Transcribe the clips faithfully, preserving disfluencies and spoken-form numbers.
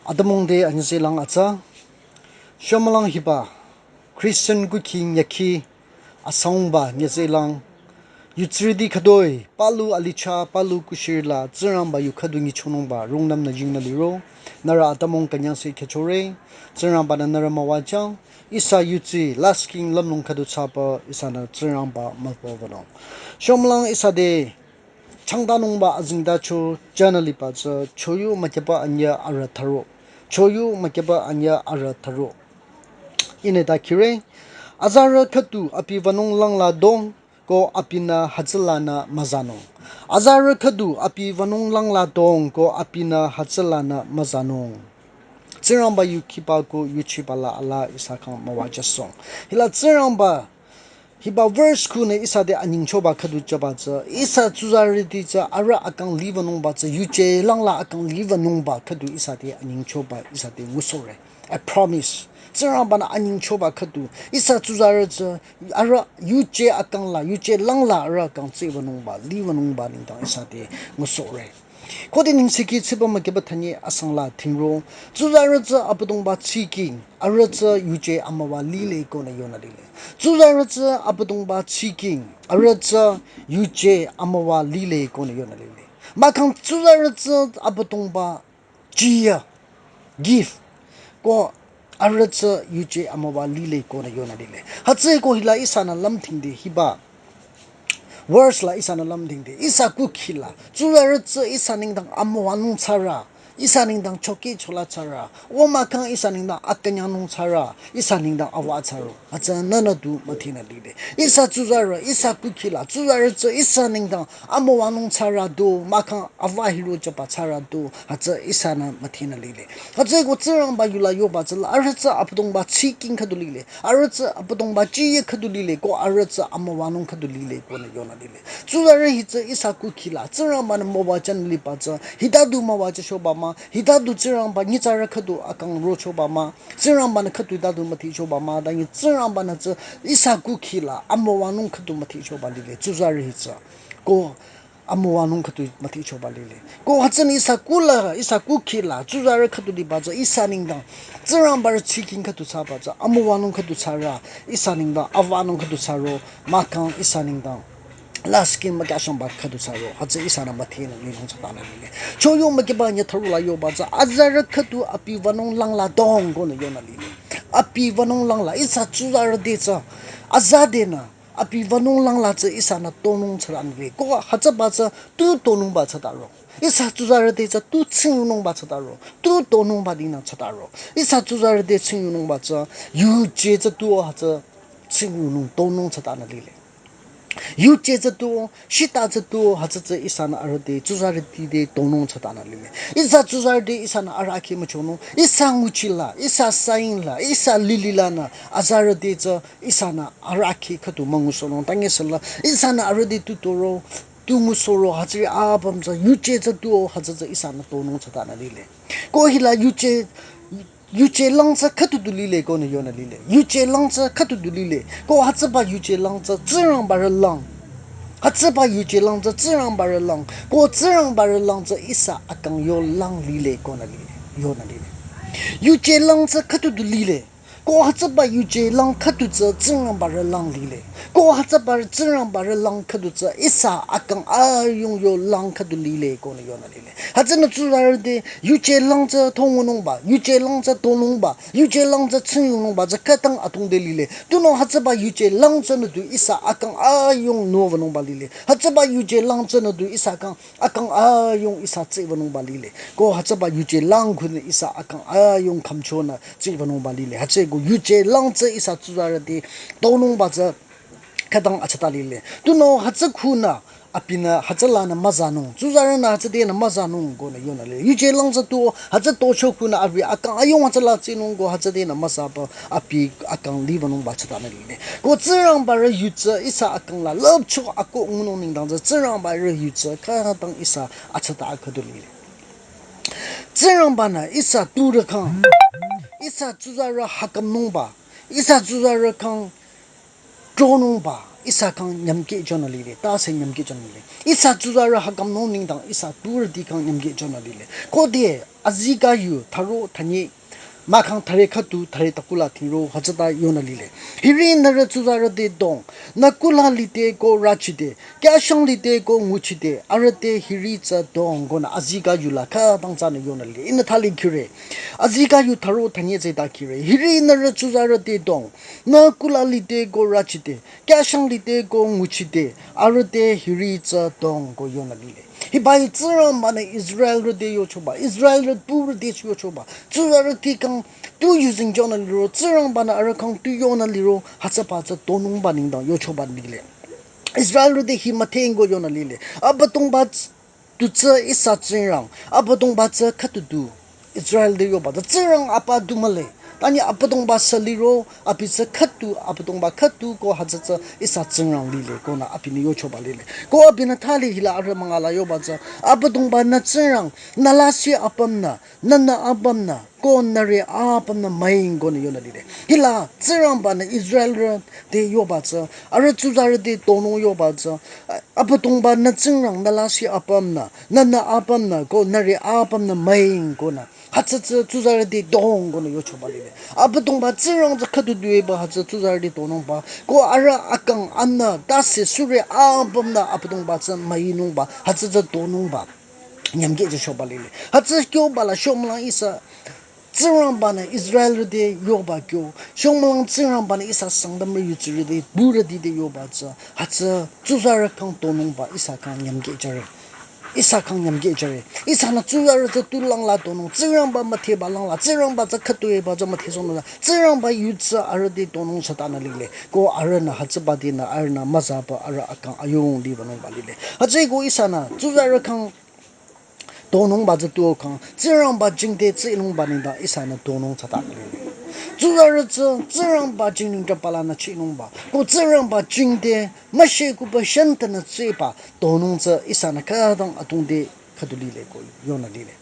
Atümung te anyüzehlang atsa. Shomülang hiba Christian kuking yakhi asangba nyüzehlang. Yutsirüti khütoi palu alicha palu kushirla Tsingrangba yu khüdu nyichonungba rungnümnü jingnü liro. Nührü atümung künyangse khyüchore. Tsingrangba-nü nührü müwajüng. Ihsa yutsi lasih king lümlong khüdu thsaba ihsanü Tsingrangba mübübünung. Shomülang ihsa te changdanungba azengtacho jünü liba tsü choyu mükyüba anyüh arüh thüro. Choyu mükyüba anyüh arüh thüro. Ihnü ta khire. Azarü khüdu abi wünung langla dong ko abinü hütsülanü müzanung. Azarü khüdu abi wünung langla dong ko abinü hütsülanü müzanung. Tsingrangba yu khiba ko yuchiba la ala ihsa khyang müwajüsohng. Hila Tsingrangba hiba verse khunü ihsa te anyingchoba khüdu jüba tsü, ihsa tsuzarüti tsü arüh akang liwünungba tsü, yuje langla akang liwünungba khüdu ihsa te anyingchoba ihsa te ngusohre. A promise. Tsingrangba-nü anyingchoba khüdu ihsa tsuzarü tsü arüh yuje akang la, yuje langla arüh akang tsiwünungba, liwünungba nengdang ihsa te ngusohre. Khode nengsekhi tsiba mükyüba thanye asang la thingro. Tsuzarü tsü Abüdongba tsiking, arüh tsü yuje amüwa lile konü yonü lile. Tsuzarü tsü Abüdongba tsiking, arüh tsü yuje amüwa lile konü yonü lile. Mahkhang tsuzarü tsü Abüdongba jiyü, gift, ko arüh tsü yuje amüwa lile konü yonü lile. Hütsüeko hila ihsanü lümdhingde hiba verse la ihsanü lümdhingde, ihsa kukhi la tsuzarü tsü ihsa nengdang amüwanung thsarü, ihsa nengdang choki chola thsarü, o mahkhang ihsa nengdang akünyangnung thsarü, ihsa nengdang awa thsaro. Hütsü nünü du müdhenü lile. Ihsa tsuzarü, ihsa kukhi la tsuzarü tsü ihsa nengdang amüwanung thsarü du, mahkhang awa hiro jüba thsarü du, hütsü ihsanü müdhenü lile. Hütsüeko Tsingrangba yula yoba tsüla, arüh tsü Abüdongba tsiking khüdu lile. Arüh tsü Abüdongba jiyü khüdu lile, ko arüh tsü amüwanung khüdu lile konü yonü lile. Tsuzarü hi tsü ihsa kukhi la Tsingrangba-nü müwajünü liba tsü, hita du müwajüchoba mah, hita du Tsingrangba nyitsarü khüdu akang rochoba mah, Tsingrangba-nü khüdu hita du müdhechoba mah, ta nyi Tsingrangba-nü tsü ihsa kukhi la amüwanung khüdu müdhechoba lile, tsuzarü hi tsü. Ko amüwanung khüdu müdhechoba lile. Ko hütsünü ihsa kula, ihsa kukhi la tsuzarü khüdu liba tsü ihsa nengdang Tsingrangba rü tsiking khüdu thsaba tsü amüwanung khüdu thsarü, ihsa nengdang awanung khüdu thsaro, mahkhang ihsa nengdang lasih king mükyüshangba khüdu thsaro. Hütsü ihsanü müdhenü linung thsatanü lile. Choyu mükyüba anyüh thüro la yoba tsü azarü khüdu abi wünung langla dong konü yonü lile. Abi wünung langla ihsa tsuzarü te tsü aza denü abi wünung langla tsü ihsanü tonung thsatanü lile. Ko hütsüba tsü tu tonungba thsataro. Ihsa tsuzarü te tsü tu tsingyunungba thsataro. Tu tonungba dinü thsataro. Ihsa tsuzarü te tsingyunungba tsü yuje tsü tuo hütsü tsingyunung tonung thsatanü lile. Yuje tsü tuo, shita tsü tuo, hütsü tsü ihsanü arüh te tsuzarüti te tonung thsatanü lile. Ihsa tsuzarü te ihsanü arüh akhi müchonung. Ihsa nguchi la, ihsa saying la, ihsa lili lanü azarü te tsü ihsanü arüh akhi khüdu müngusohnung. Ta nyi süla ihsanü arüh te tu toro, tu ngusohro, hütsüri apüm tsü yuje tsü tuo, hütsü tsü ihsanü tonung thsatanü lile. Ko hila yuje, yuje lang tsü khüdu du lile konü yonü lile. Yuje lang tsü khüdu du lile. Ko hütsüba yuje lang tsü Tsingrangba rü lang. Hütsüba yuje lang tsü Tsingrangba rü lang. Ko Tsingrangba rü lang tsü ihsa akang yo lang lile konü lile. Yonü lile. Yuje lang tsü khüdu du lile. Ko hütsüba yuje lang khüdu tsü Tsingrangba rü lang lile. Ko hütsüba Tsingrangba rü lang khüdu tsü ihsa akang ayung yo lang khüdu lile konü yonü lile. Hütsünü tsuzarü te yuje lang tsü tongunungba, yuje lang tsü tonungba, yuje lang tsü tsingyunungba tsü khütang atong te lile. Tunüo hütsüba yuje lang tsünü du ihsa akang ayung nowünungba lile. Hütsüba yuje lang tsünü du ihsa akang akang ayung ihsa tsiwünungba lile. Ko hütsüba yuje lang khunü ihsa akang ayung khümchonü tsiwünungba lile. Hütsüeko yuje lang tsü ihsa tsuzarü te tonungba tsü khütang achata lile. Tunüo hütsü khunü abinü hütsülanü müzanung. Tsuzarünü hütsü tenü müzanung konü yonü lile. Yuje lang tsü tuo hütsü tocho khunü abi akang ayung hütsüla tsinung ko hütsü tenü müzaba abi akang liwünungba chatanü lile. Ko Tsingrangba rü yu tsü ihsa akang la lüpcho akoh ngunung nengdang tsü Tsingrangba rü yu tsü khütang ihsa achata khüdu lile. Tsingrangba-nü ihsa turü khyang, ihsa tsuzarü hakamnungba, ihsa tsuzarü khyang tronungba ihsa khyang nyümkeh jünü lile, tase nyümkeh jünü lile. Ihsa tsuzarü hakamnung nengdang ihsa purüti khyang nyümkeh jünü lile. Khode azikeh yu tharo thanye mahkhang thüre khüdu thüre takuh la thingro hütsüta yonü lile. Hiri nührü tsuzarü te dong, nü kuh la lide ko rüchide, kyashang lide ko nguchide, arüh te hiri tsü dong konü azikeh yu la khütang tsünü yonü lile. Ihnü thali khire. Azikeh yu tharo thanye tsüta khire. Hiri nührü tsuzarü te dong, nü kuh la lide ko rüchide, kyashang lide ko nguchide, arüh te hiri tsü dong ko yonü lile. Hiba hi Tsingrangba-nü Israelrü te yochoba, Israelrü purü te yochoba. Tsuzarüti khyang tu yuzeng jünü liro, Tsingrangba-nü arüh khyang tu yonü liro, hütsüba tsü tonungba nengdang yochoba lile. Israelrü te hi müdheng ko yonü lile. Abüdongba ts-, tu tsü ihsa Tsingrang, Abüdongba tsü khüdu du. Israel te yoba tsü Tsingrang apa du mühle. Tanyi Abüdongba sü liro, abi tsü khüdu, Abüdongba khüdu ko hütsü tsü ihsa Tsingrang lile, konü abinü yochoba lile. Ko abinü thali hila arüh münga la yoba tsü, Abüdongba nü Tsingrang, nü lasih apümnü, nü nü apümnü, ko nührü apümnü müing konü yonü lile. Hila Tsingrangba-nü Israelrü te yoba tsü, arüh tsuzarü te tonung yoba tsü, Abüdongba nü Tsingrang, nü lasih apümnü, nü nü apümnü, ko nührü apümnü müing konü. Hütsü tsü tsuzarüti dong konü yochoba lile. Abüdongba Tsingrang tsü khüdu du eba hütsü tsuzarüti tonungba. Ko arüh akang anü tase sürü apümnü Abüdongba tsü müinungba. Hütsü tsü tonungba. Nyümkeh jüchoba lile. Hütsü kyoba la shomülang ihsa Tsingrangba-nü Israelrü te yoba kyo. Shomülang Tsingrangba-nü ihsa Sangtamrü yutsirü te purüti te yoba tsü. Hütsü tsuzarü khyang tonungba ihsa khyang nyümkeh jüre. Ihsa khyang nyümkeh jüre. Ihsanü tsuzarü tsü tu langla tonung. Tsingrangba müdheba langla. Tsingrangba tsü khüdu eba tsü müdhesohnung la. Tsingrangba yu tsü arüh te tonung thsatanü lile. Ko arühnü hütsüba tenü arühnü müzaba arüh akang ayung liba nungba lile. Hütsüeko ihsanü tsuzarü khyang tonungba tsü tuo khyang. Tsingrangba jingte tsünungba nengdang ihsanü tonung thsatanü lile. Tsuzarü tsü Tsingrangba jingning trapa lanü chinungba. Ko Tsingrangba jingte müshekuba shantanü tsüba tonung tsü ihsanü khütang atungte khüdu lile ko yonü lile.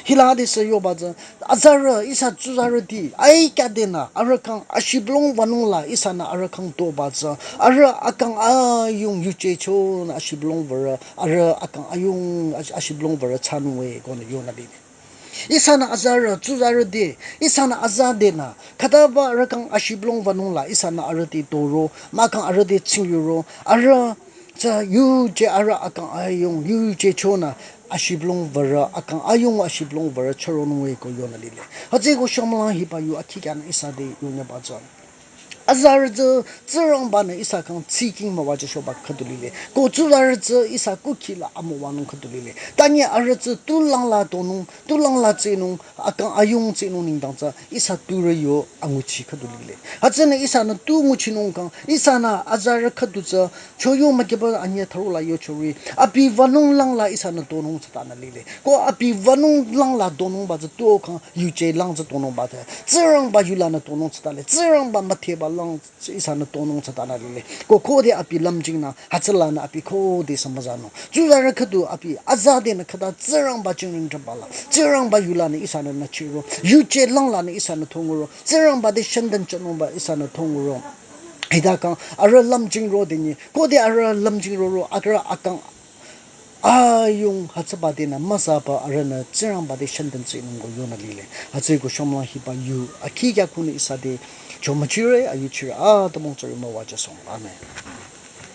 Hila adesü yoba tsü azarü ihsa tsuzarüti aikya tenü arüh khyang ashibülung wünung la ihsanü arüh khyang toba tsü arüh akang ayung yuje chonü ashibülung würü arüh akang ayung ash-, ashibülung würü thsanung we konü yonü lile. Ihsanü azarü tsuzarüti, ihsanü aza tenü khütaba arüh khyang ashibülung wünung la ihsanü arüh te toro, mahkhang arüh te tsingyuro, arüh tsü yuje arüh akang ayung yuje chonü ashibülung würü akang ayung ashibülung würü chüronung we ko yonü lile. Hütsüeko shomülang hiba yu akikyanü ihsa te yonyüba tsü, azarü tsü Tsingrangba-nü ihsa khyang tsiking müwajüchoba khüdu lile. Ko tsuzarü tsü ihsa kukhi la amüwanung khüdu lile. Tanyi arüh tsü tu langla tonung, tu langla tsünung, akang ayung tsünung nengdang tsü ihsa turü yo anguchi khüdu lile. Hütsünü ihsanü tu nguchinung khyang, ihsanü azarü khüdu tsü choyo mükiba anyüh tharo la yochori. Abi wünung langla ihsanü tonung thsatanü lile. Ko abi wünung langla tonungba tsü tuo khyang yuje lang tsü tonungba te. Tsingrangba yu lanü tonung thsatale. Tsingrangba müdheba lang tsü ihsanü tonung thsatanü lile. Ko khode abi lümjingnü hütsülanü abi khodesü müzanung. Tsuzarü khüdu abi aza tenü khüta Tsingrangba jingning trapa la. Tsingrangba yu lanü ihsanü nüchiro. Yuje lang lanü ihsanü tonguro. Tsingrangba te shantan chonungba ihsanü tonguro. Hita khyang arüh lümjingro tenyi. Khode arüh lümjingroro arüh akang ayung hütsüba tenü müzaba arühnü Tsingrangba te shantan tsünung ko yonü lile. Hütsüeko shomülang hiba yu akikya kunü ihsa te chomüchire, ayuchire, atümung tsürü müwajüsohng. Amen.